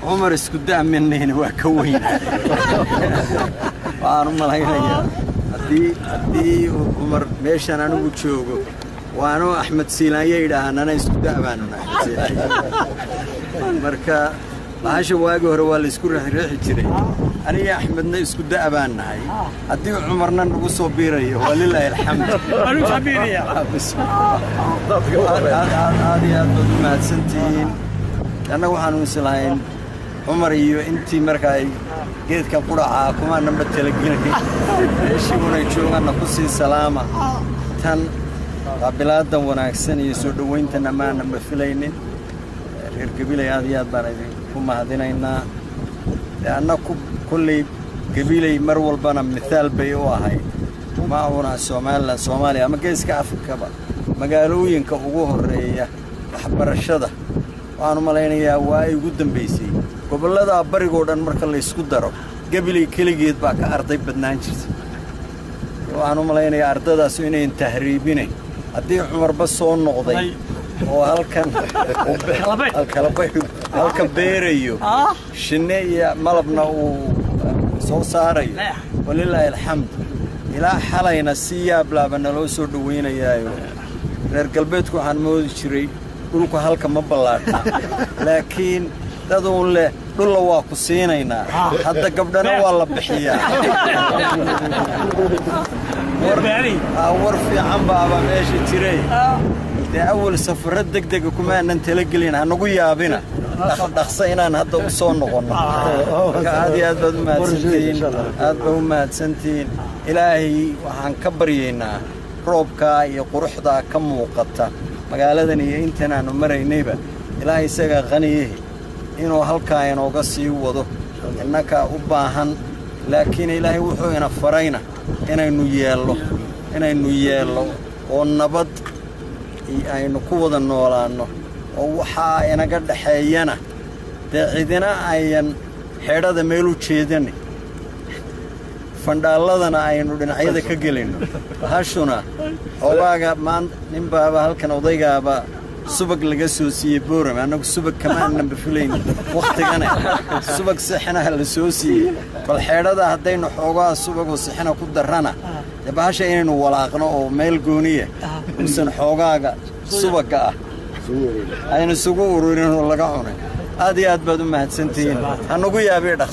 Cumar isku da'manayna, waa ka weynaa. Waxaan u malaynayaa haddii uu Cumar meeshan anigu joogo, waanu Axmed Siilaanyo yidhaahanana isku da' baanu nahay Axmed Siilaanyo. Marka bahasha waagi hore waa la isku riixriixi jiray. Aniga Axmedna isku da' baan nahay. Haddii Cumarna nagu soo biirayo, waa lilaahi alxamd. Aad iyo aad baad u mahadsantihiin. Annaga waxaanu islahayn Cumar iyo intii marka ay geedkan qudhacaa kumaananba talagelay meeshiigunay joogaanna ku sii salaama. Tan qaabilaadan wanaagsan iyo soo dhowayntan amaananba filaynin. Reer Gabiley, aad iyo aad baan idinku mahadinaynaa. Dee annaku kolley Gabiley mar walbana mithaal bay u ahayd, ma una Somaliland, Soomaaliya ama Geeska Afrikaba magaalooyinka ugu horreeya waxbarashada. Waxaan u malaynayaa waa ay ugu dambaysay gobolladaa barigoo dhan marka laysku daro, Gabiley keligeed baa ka arday badnaan jirta. Waxaan u malaynayaa ardadaasu inayn tahriibinayn. Haddii Cumarba soo noqday oo halkan halkan beerayo shinne iyo malabna uu soo saarayo, walilaahi alxamd. Ilaa xalayna si yaablaaba naloo soo dhowaynayaayo. Reer galbeedku waxaan moodi jiray dhulku halka ma ballaadhna, laakiin daduun leh dhulla waa ku siinaynaa, hadda gabdhana waa la bixiyaa. War fiican baaba meesha jiray. Dee awal safarro deg dega kumaanan talagelin, hanagu yaabina dhaqsa inaan hadda u soo noqonno. Marka aad iyo aad baad u mahadsantihiin, aad baa u mahadsantihiin. Ilaahay waxaan ka baryaynaa roobkaa iyo quruxdaa ka muuqata magaaladan iyo intan aanu maraynayba, Ilaahay isagaa qaniyahi inuu halkaa inooga sii wado. Innakaa u baahan, laakiin Ilaahay wuxuu ina farayna inaynu yeello, inaynu yeello oo nabad aynu ku wada noolaanno, oo waxaa inaga dhaxeeyana dee cidina ayan xeedhada meel u jeedani, fandhaalladana aynu dhinacyada ka gelinno. Bahashuna xoogaaga maan nin baaba halkan odaygaaba subag laga soo siiyey Boorame. Annagu subag kama aananba filayn wakhtigane, subag sixinaha la soo siiyey. Bal xeedhada haddaynu xoogaa subagoo sixina ku darrana, dee bahasha inaynu walaaqno oo meel gooniya uusan xoogaaga subagga ah aynu isugu ururin oo laga cunay. Aad iyo aad baad u mahadsantihiin. Ha nagu yaabii dhaqsa.